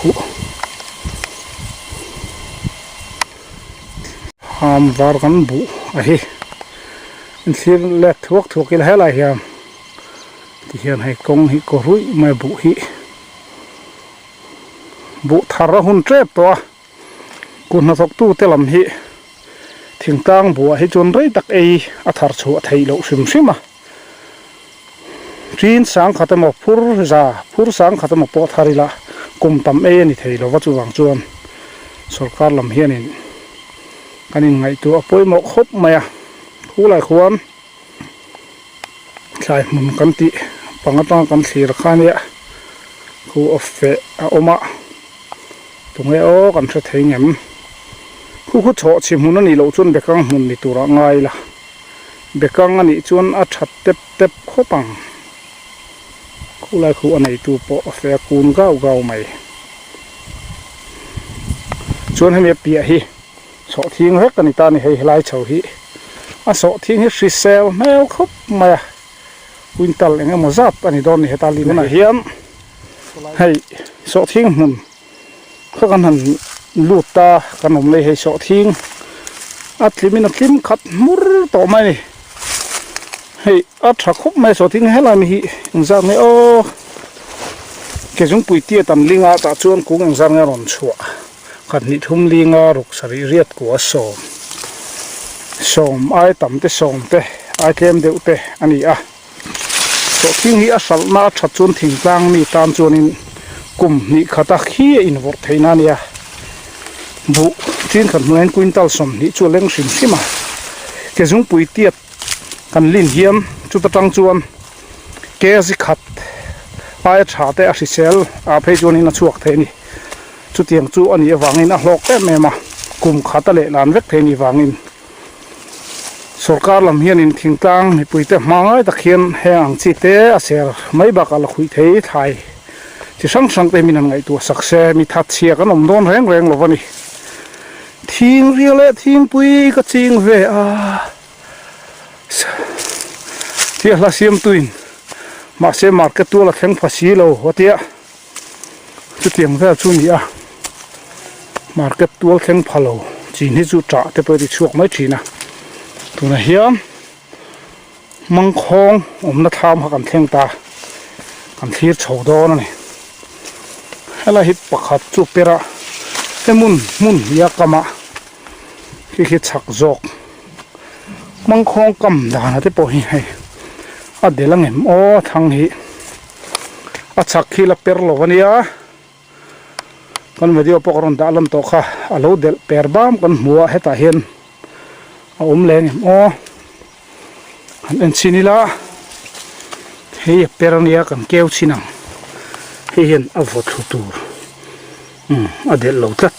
Huh. Ham var kan buh a hi. In thlir let thuak thuak ila helai hian ti hian hei kawng hi kaw ruih mai buh hi buh thar a hun tep tawh a kut hnathawk tu te lam hi thingtlang buh ah hi chuan rei tak ei a thar chhuah theih loh hrim hrim a. Tin sangkhat emaw phur za phur sangkhat emaw pawh thar ila kum tam ei a ni thei lova chuvang chuan sorkar lam hianin kan inngaihtuah a pawimawh khawp mai a khulai khuan thlai hmun kan tih pang atanga kan thlir kha ania khu a feh a awm a tunge aw kan hre thei ngem khu khu chhawh chhi hmun a nih loh chuan bekang hmun ni turah ngai ila. Bekang a nih chuan a that tep tep khawp ang. Khulai khu a neitu pawh a fe a kun gau gau mai. Chuan hemi a piah hi sawhthing vek a ni ta a ni hei helai chho hi a sawhthing hi hrisel hmel khawp mai a quintal eng emaw zat a ni dawn a ni heta lin ah hian hei sawhthing hmun kha kan han lut ta kan awm lei hei sawhthing a tlim in a tlim khat hmur tawh mai a ni hei a tha khawp mai sawhthing helai mi hi engzat nge aw ke zungpui tiat an ling a tah chuan kung engzat nge a rawn chhuah khat hnih thum linga ruk sarih riat kua sawm sawm ai tam te sawm te ai tlem deuh te a ni a. Sawhthing hi a hralhna a that chuan thingtlang mi tan chuanin kum hnih khata khi a invawrh theihna a nia. Buh chin khat hnuaiin quintal 20 chu a leng hrim hrim a. Ke zungpui tiat kan lin hian chuta tang chuan kg khat aia tha te a hrisel ah phei chuanin a chhuak thei a ni. Chutiang chu a nih avangin a hlawk em em a, kum khat a lehlan vek thei a nih vangin. Sorkar lam hianin thingtlang mipuite hma ngai tak hian heng ang chi te a ser mai bakah la khuih thei thlai chi hrang hrang te min han ngaihtuah sak se mi that chhia kan awm dawn reng reng lo a ni. Thing ria leh thingpui ka ching ve a tia hla siamtuin mahse market tual a thleng pha si lo a tia chutiang vel chu a ni a market tual thleng pha lo chin hi chu tah te pawh a ti chhuak mai thin a tunah hian mangkhawng awmna thlam kha kan thleng ta kan thlir chho dawn a ni helai hi pakhat chu per a he hmun hmun hi a kam a khi khi chhak zawk mangkhawng kam dan ah te pawh hi hei a del ang em aw thlang hi. A chhak khi la per lo ania kan video pawh ka rawn dah lam tawh kha a lo delh per bam kan hmu a hetah hian a awm leh ang em aw han en chhin ila hei a per ania kan keu chhin ang hei hian a vaw thlu tur umm a delh lo tlat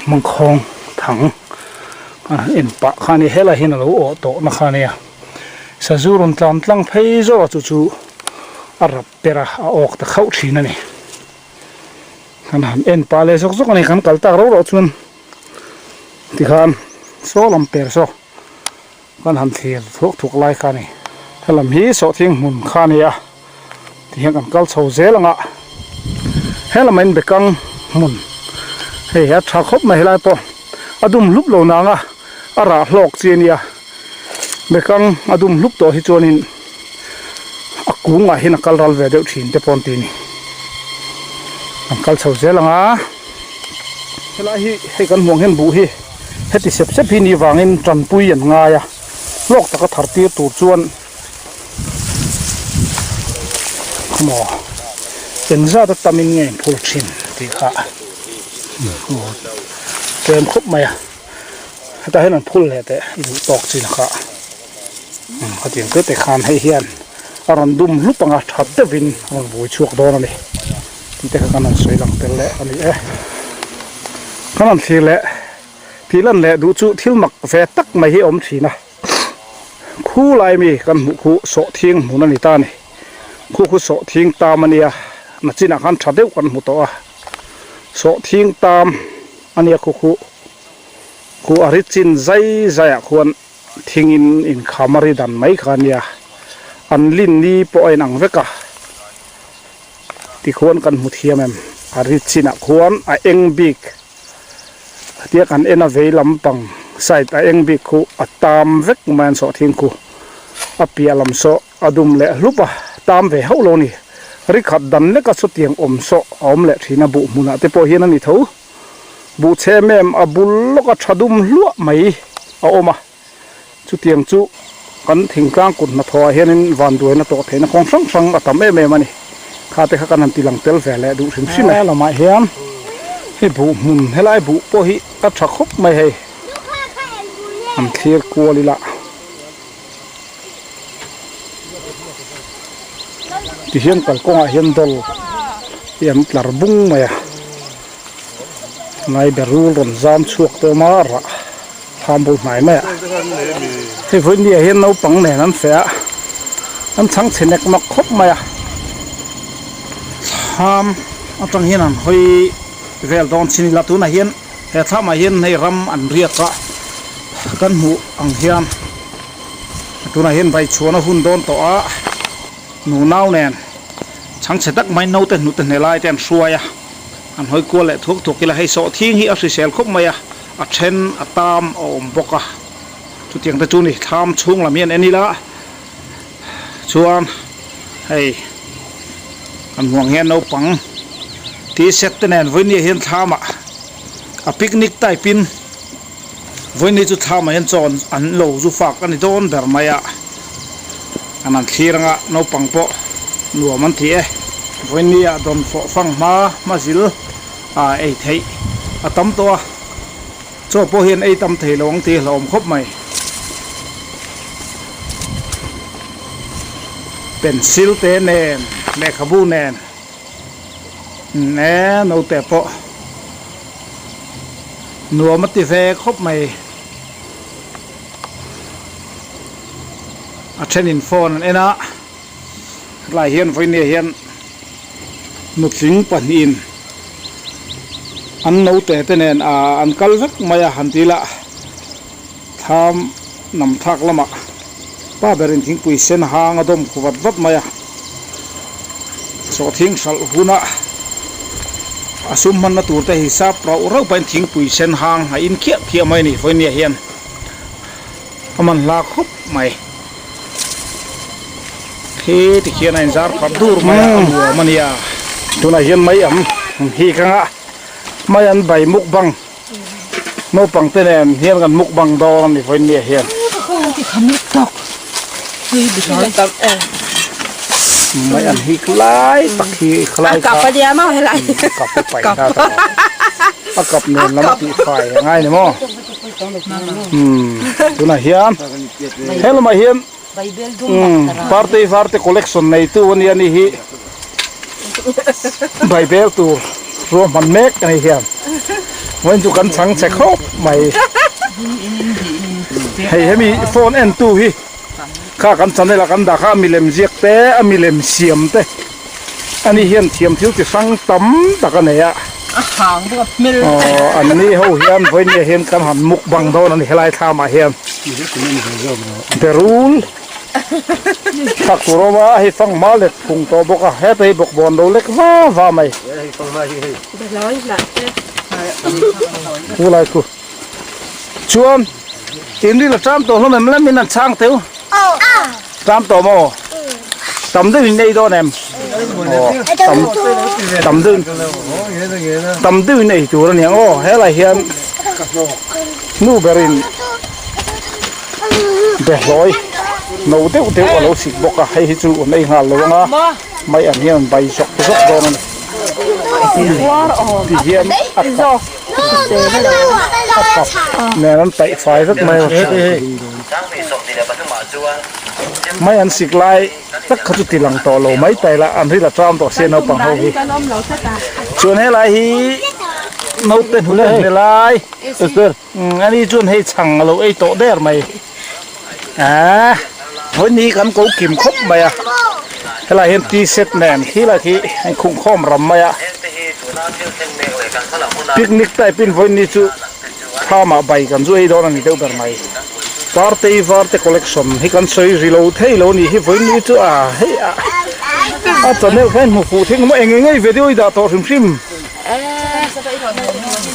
mangkhawng thang a en pah kha ania helai hian a lo awh tawh na kha ania. Sazu rawn tlan tlang phei zawk a chu chu a rap per a a awk ta khauh thin a ni. Kan han en pah leh zawk zawk a ni kan kal tak rauh rauh chuan tikhan saw lam per saw kan han thlir thuak thuak lai kha a ni. Helam hi sawhthing hmun kha a ni a tihian kan kal chho zel ang a helamah in bekang hmun hei a tha khawp mai helai pawh a dum hlup lo nang a a rah hlawk chi a nia bekang a dum hlup tawh hi chuanin a kungah hian a kal ral ve deuh thin te pawh an ti a ni an kal chho zel ang a helai hi hei kan hmuh ang hian buh hi heti sep sep hi ni vangin tanpui an ngai a hlawk taka thar tir tur chuan. Maw engzat a tamin nge in phur thin tih kha tlem khawp mai a hetah hian an phul leh teh duh tawk chin kha khatiang te te khan hei hian a rawn dum hlup ang a tha deuhin a rawn vui chhuak dawn a ni tih te kha kan rawn sawi lang tel leh a ni e kan rawn thlir leh tih lan leh duh chu thil mak ve tak mai hi a awm thin a. Khu lai mi kan hmuh khu sawhthing hmun a ni ta a ni. Khu khu sawhthing tam a nia, nachinah khan tha deuh kan hmu tawh a. Sawhthing tam a nia khu khu, khu a ri chin zai zaiah khuan thingin inkham a ri dan mai kha a nia. An lin ni pawh a inang vek a. Tikhuan kan hmu thiam em? A ri chinah khuan a eng bik tia kan en a vei lampang side a eng bik khu a tam vek mai an sawhthing khu a piah lam saw a dum leh hlup a tam ve hauh lo a ni. Ri khat dan leka sawtiang awm saw a awm leh thin a buh hmunah te pawh hian a ni tho. Buh chhe em em a bul lawka tha dum hluah mai a awm a. Chutiang chu kan thingtlang kut hnathawhah hianin vanduaina tawh theihna kawng hrang hrang a tam em em a ni. Kha te kha kan han tilang tel ve leh duh hrim hrim e. Lamah hian hei buh hmun helai buh pawh hi a tha khawp mai hei. An thlir kual ila. Tihian kalkawngah hian dawl hi an tlar bung mai a. Ngai berul rawn zam chhuak tawm a rah. Thlam bul hnai mai a hei vawiin ah hian naupang nen an feh a an chhang chhe nek nawk khawp mai a thlam atang hian an hawi vel dawn chin ila tunah hian he thlam ah hian hei ram an riak a kan hmuh ang hian tunah hian baichhuan a hun dawn tawh a nunau nen chhang chhe tak mai naute hnute hne lai te an hruai a an hawi kual leh thuak thuak ila hei sawhthing hi a hrisel khawp mai a. A then a tam a awm bawk a, chutiang te chu ni thlam chhung lam hian en ila chuan hei kan hmuh ang hian naupang t-shirt te nen vawinia hian thlam ah a picnic type in vawinia chu thlam ah hian chaw an lo zu fak a ni dawn ber mai a, an han thlir anga naupang pawh nuam an ti e vawinia dawnfawh fang hma hma zil. A ei theih a tam tawh a, chaw pawh hian ei tam thei lo ang tih a hlauhawm khawp mai. Pencil te nen, lehkhabu nen e naute pawh nuam a ti ve khawp mai. A thenin phone an en a, helai hian vawinia hian. Nutling pahnihin an naute te nen ah an kal vek mai a han ti ila thlam nam thlak lamah pa berin thingpui sen hang a dawm khu vat vat mai a sawhthing hralh huna a sum hmanna tur te hi sap rauh rauh pahin thingpui sen hang a in khiah khiah mai a ni vawinia hian a man hla khawp mai. Khi tikhian a inzar pharh dur mai a, a nuam a nia. Tunah hian mai am hi ka ngah mai an bai mukbang naupang te nen hian kan mukbang dawn a ni vawiin nia hian. Mai an hik lai tak hi khalai kha kap a pai ta ta a kap nen lam a tihfai a ngai ni maw. Tunah hian he lamah hian party var te collection neitu a nia ni hi Bible tur ruahman mek a ni hian vawiin chu kan chhang che khawp mai hei hemi phone en tu hi kha kan channel ah kan dah kha a milem ziak te a milem siam te. Ani hian thiam thil chi hrang tam tak a nei a. A hang bawk a hmel. Aw an ni ho hian vawinia hian kan han mukbang dawn a ni helai thlamah hian. Berul thak tur a awm a hei fanghma let phung tawh bawk a heta hi bawkbawn lo lek va va mai. Khu lai khu. Chuan in ril a ṭam tawh hlawm em lem in an chhang teu? Ṭam tawh maw? Tam deuh in ei dawn em? Aw tam tam deuh tam deuh in ei tur a niang aw helai hian nu berin behlawi no deuh deuh a lo sik bawk a hei hi chu an ei nghal lo ang a mai ang hian an bai zawk zawk dawn a ni tihian a kap. A kap nen an paih fai vek mai a mai an sik lai tak kha chu ti lang tawh lo mai tai la an ril a ṭam tawh sia naupang ho hi chuan helai hi naute hnute hne lai ani chuan hei chhang a lo ei tawh der mai ah vawiin hi kan ko kim khawp mai a helai hian t-shirt nen khilai khi a inkhung khawm ram mai a picnic type in vawiin ni chu thlam ah bai kan zu ei dawn a ni deuh ber mai partei var te collection hi kan sawi ri lo thei lo a ni hi vawiin ni chu a hei a. A channel kha in hmu fuh thing maw eng eng nge video i dah tawh hrim hrim.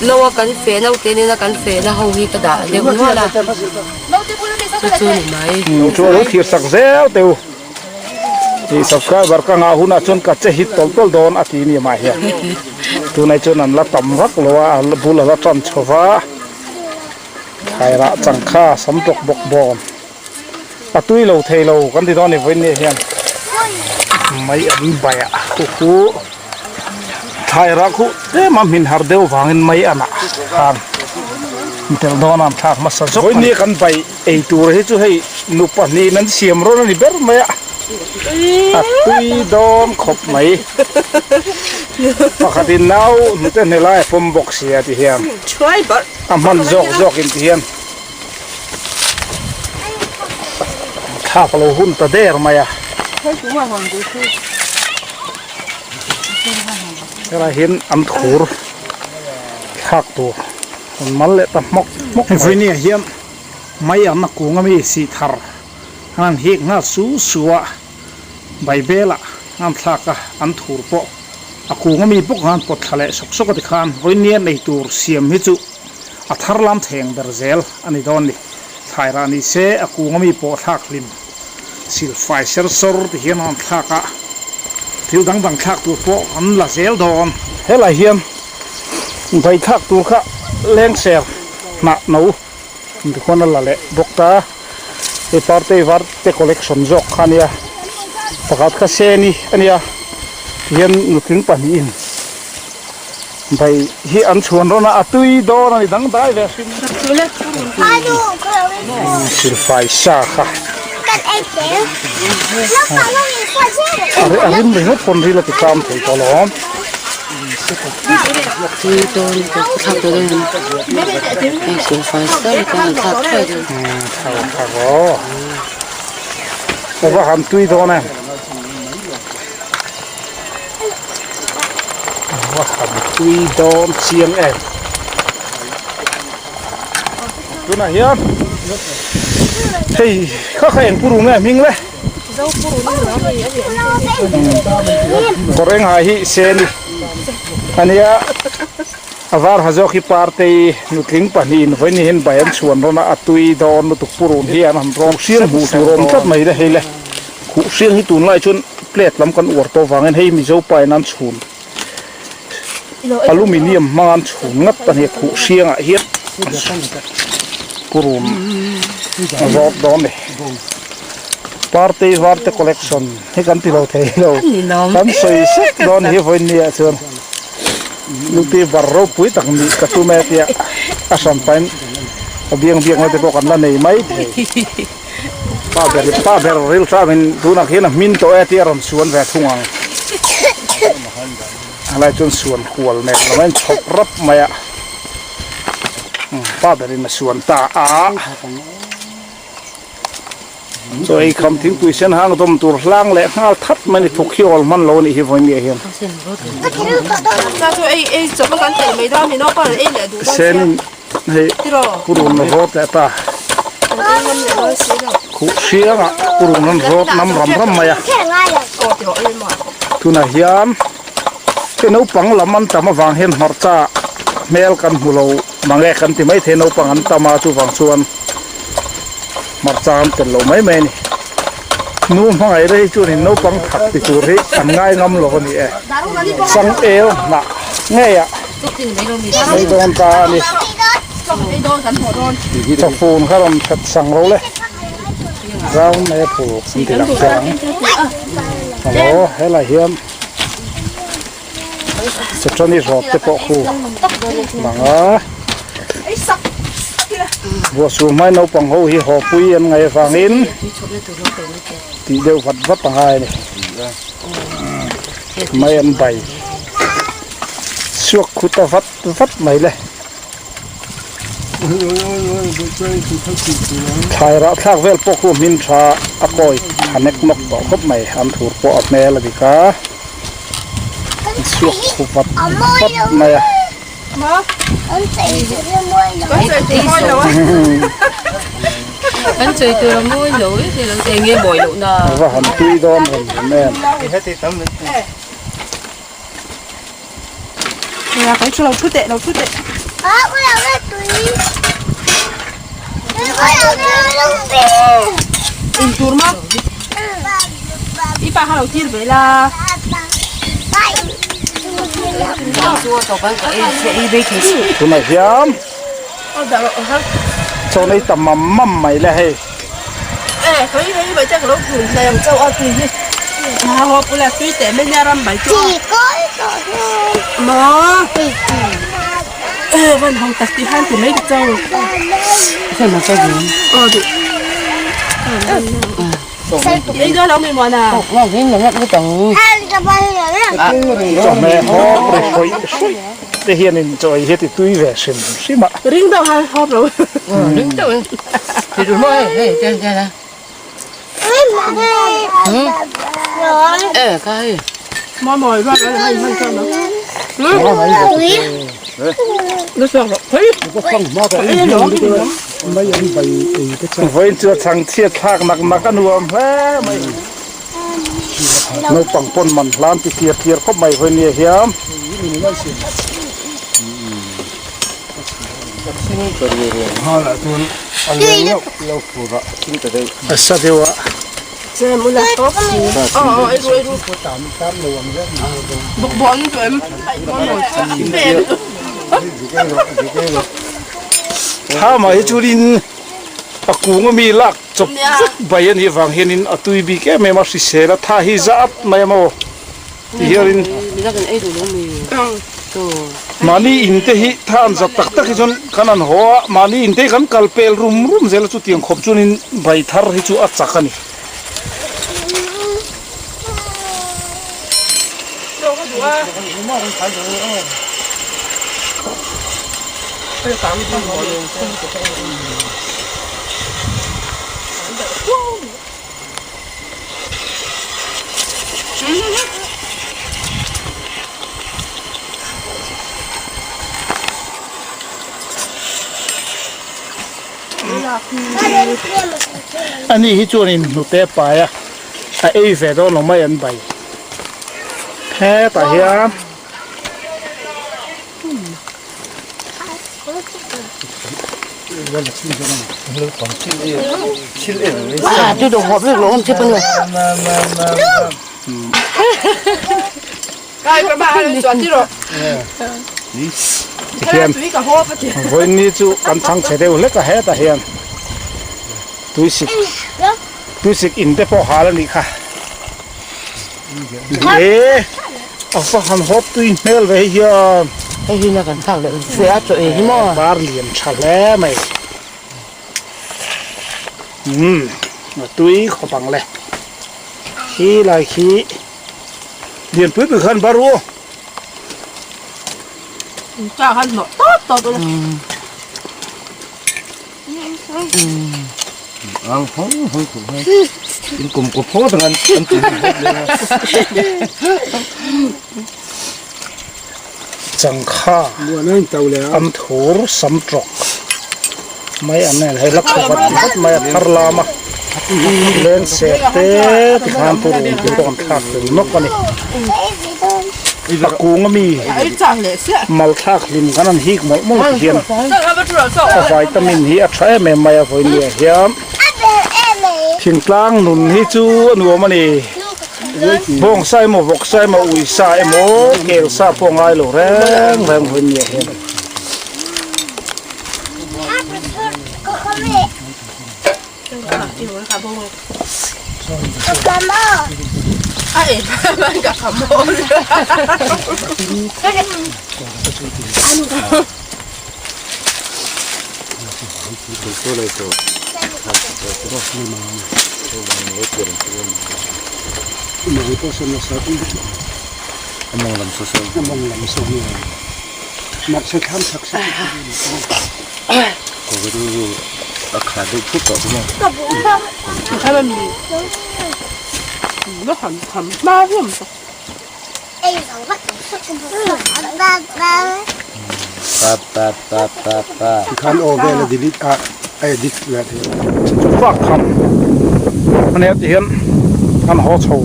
Lo a kan feh naute nena kan fehna ho hi ka dah deuh nual a, chu chu ni mai. Chu a lo thlir sak zel teu. I subscriber ka ngah hunah chuan ka che hit tawlh tawlh dawn a ti ni mah hian. Tunah chuan an la tam vak lo a, a bul a la tan chho va. Thlairah changkha sam tawk bawk bawm. A tui lo thei lo kan ti dawn a ni vawiin nia hian mai an bai a khu khu thlairah khu tlem a hmin har deuh vangin mai a nah khan tel dawn a an thlak hmasa zawk vawiin nia kan bai ei tur hi chu hei nu pahnihin an siam rawn a ni ber mai a a tui dawn khawp mai pakhatin nau hnute hne lai a pawm bawk sia ti hian a hman zawk zawkin ti hian. Thlak lo hun ta der mai a. Helai hian an thur thlak tur an mal leh ta hmawk hmawk mai. Vawinia hian mai an a kung ami sih thar an han hik nghal su su a, Bible ah an thlak a, an thur pawh a kung ami bawk ang an pawt thla leh sawk sawk a tikhan vawinia nei tur siam hi chu A thar lam theng ber zel a ni dawn ni. Thlairah ni se a kung ami pawh thlak hlim silfai ser sawr ti hian an thlak a, thil dang dang thlak tur pawh an la zel dawn. Helai hian vai thlak tur kha lengser hnah no ti khuan a la leh bawk ta. Hei partei var te collection zawk kha a nia, pakhat kha seni a nia tihian nutling pahnihin. Bai hi an chhuan rawn a, a tui dawn a ni dangdai ve hrim. Silfai sa kha. A rim ringawt pawn ril a ti tlâm thei tawh lo awm. Tui dawn tawh thlak tawh dawn hei silfai sa hi chuan an thlak thuai dawn. Thlak thlak aw. Ava han tui dawn em. Va han tui dawn chiang em tunah hian hei kha kha eng puru nge hming le kawr eng ha hi seni ania a var ha zawk hi partei nutling pahnihin vawiin hian bai an chhuan rawn a a tui dawn lutuk purun hi an han rawn hrial hmuh tur awm tlat mai le hei le. Khuh hriang hi tunlai chuan plate lam kan uar tawh vangin hei Mizo pa in an chhun aluminium hmanga an chhun ngat a ni khuh hriangah hian purun a zawt dawn a ni partei varte collection hi kan ti lo thei lo kan sawi sek dawn hi vawiin ni ah chuan luti bar ropui tak nih ka tum e tia a hran pahin a biang biakna te pawh kan la nei mai thei. Pa ber pa ber ril tram in tunah khian a hmin tawh e tih a rawn suan ve thung ang. Helai chuan suan kual nen lam a in chhawp rap mai a. Pa ber in a suan ta a. Chaw ei kham thingpui sen hang dawm tur hlang leh nghal that mai a ni thuk hi awl hman lo a nih hi vawiin hian. Sen Hei purun rawt leh ta khuh hriangah purun an rawt nam ram ram mai a tunah hian hei naupang lam an tam avang hian hmarcha hmel kan hmu lo mang e kan ti maithei naupang an tam a chuvang chuan hmarcha an tel lo mai mai a ni nu hmangaih rei chuanin naupang thak ti tur hi an ngai ngam lo a ni e changel hnah ngei ah. Ei dawn ta a ni. Chawfun kha rawn that sang lo le. Brown apple an ti lang che ang. Hello, helai hian chawchani rawt te pawh khu lang a. Buahsur hmai naupang ho hi haw pui an ngaih avangin tih deuh vat vat a ngai a ni. Mai an bai. Suak khu ta vat vat mai le. Thlai rah thlak vel pawh khu hmin tha a kawi tha nek nawk tawh khawp mai an thur pawh a hmel a dik a. Suak khu vat vat mai a. Kan sawi tur a mawi lo e ti lo eng nge mawi loh na. A va han tui dawn rem rem em. Tunah hian chaw nei ta mam mam mai le hei. Chawhmeh hawp ri hrawih hrawih te hianin chaw ei hi a ti tui ve hrim hrim a. Vawiin chu a chhangchhiat thlak nak nak a nuam hle mai. Naupang pawn man hlan ti tliar tliar khawp mai vawiin nia hian. A sa deuh a. Thama hi chuanin a kung ami lak chawp vek bai a nih avang hianin a tui bik em em a hrisel a tha hi zat mai a maw ti hianin mahni in te hi tha an zat tak tak hi chuan kan han haw a mahni in te hi kan kal pel rum rum zel a chutiang khawp chuanin bai thar hi chu a chak a ni. Ani hi chuanin hnute a pai a, a ei ve dawn lo mai an bai. Hetah hian Tihian vawiin chu kan chhang chhe deuh hlek a hetah hian tuisik tuisik in te pawh hal a nih kha e a va han hawp tui hmel ve hei hian hei hi na kan thlak leh fe a chaw ei hi maw par lian tha hle mai umm a tui khawp ang le khi lai khi Lian pui pui khan bar u. Cha khan hnawh tawp tawp ula. Ang hong hong khu hai. In kum ko pho dang an an tu hop le. Changkha an thur sam trawk mai an nen hei la khaw vat vat mai a thar lam a leng seh te tikhan purun te pawh an thlak tel nawk a ni a kung ami mal thlak hlim kan an hik mawlh mawlh ti hian a vitamin hi a tha em em mai a vawinia hian thingtlang nun hi chu a nuam a ni. Bawngsa emaw vawksa emaw uisa emaw kelsa pawh ngai lo reng reng hawi nia hian. Tikhan aw vel a delete a. A edit leh thei lo. Chawfak tham a nia ti hian kan haw chho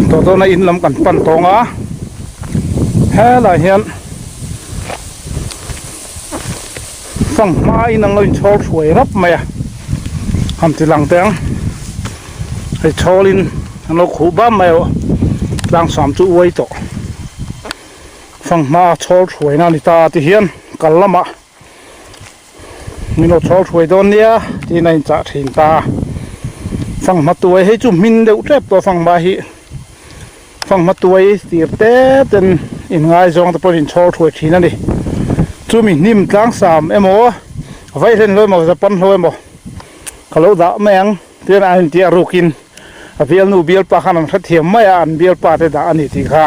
tawh dawn a in lam kan pan tawng a helai hian fanghma in ang lo inchhawl hruai rap mai a han ti lang teh ang hei chhawl in an lo khuh bam mai a tlangsam chu uai tawh fanghma chhawl hruaina a ni ta ti hian kal lamah. Min lo chhawl hruai dawn nia tiin a inchah thin ta. Fanghma tuai hei chu hmin deuh tep tawh fanghma hi fanghma tuai tir te ten inngaizawng te pawhin inchhawl hruai thin a ni. Chumi hnim tlangsam emaw vaihlen hlaw emaw Japan hlaw emaw ka lo dah mai ang tian a inti a rukin a bialnu bialpa khan an hrethiam mai a an bialpa te dah a ni tih kha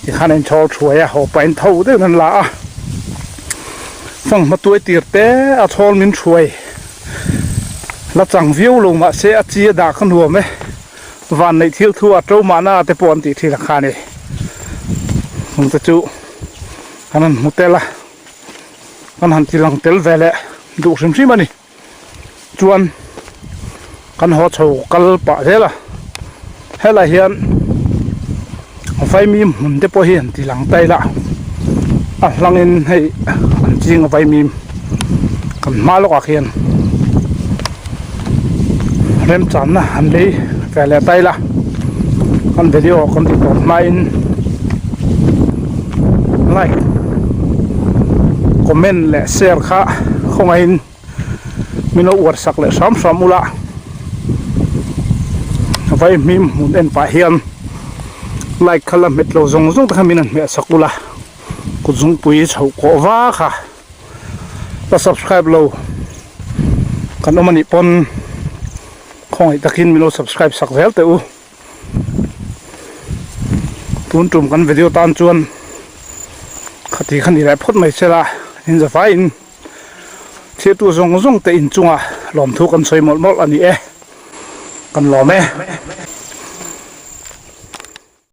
tikhan a inchhawl thuai a haw pahin tho deuhin an la a fanghma tuai tir te a chhawl min thuai la chang viau lo mahse a chi a dah kha nuam e van neih thil thu a to mahna te pawh an tih thin ang kha a ni chung te chu kan han hmu tel a kan han ti lang tel ve leh duh hrim hrim a ni. Chuan kan haw chho kal pah zel a helai hian vaimim hmun te pawh hi an ti lang ta ila a hlangin hei an ching a vaimim kan hma lawkah khian remchanna an lei ve leh ta ila kan video kan ti tawp hmain like comment leh share kha khawngaihin. Min lo uar sak leh hram hram ula vai hmim hmun en pah hian like kha la hmet lo zawng zawng te kha min han hmeh sak ula kut zungpui chhoh kawh va kha la subscribe lo kan awm anih pawn khawngaih takin min lo subscribe sak zel teh u. Tun tum kan video tan chuan khati kha ni leh phawt mai se la in zavaiin. Thirtu zawng zawng te inchunga lawmthu kan sawi mawlh mawlh a ni e, kan lawm e.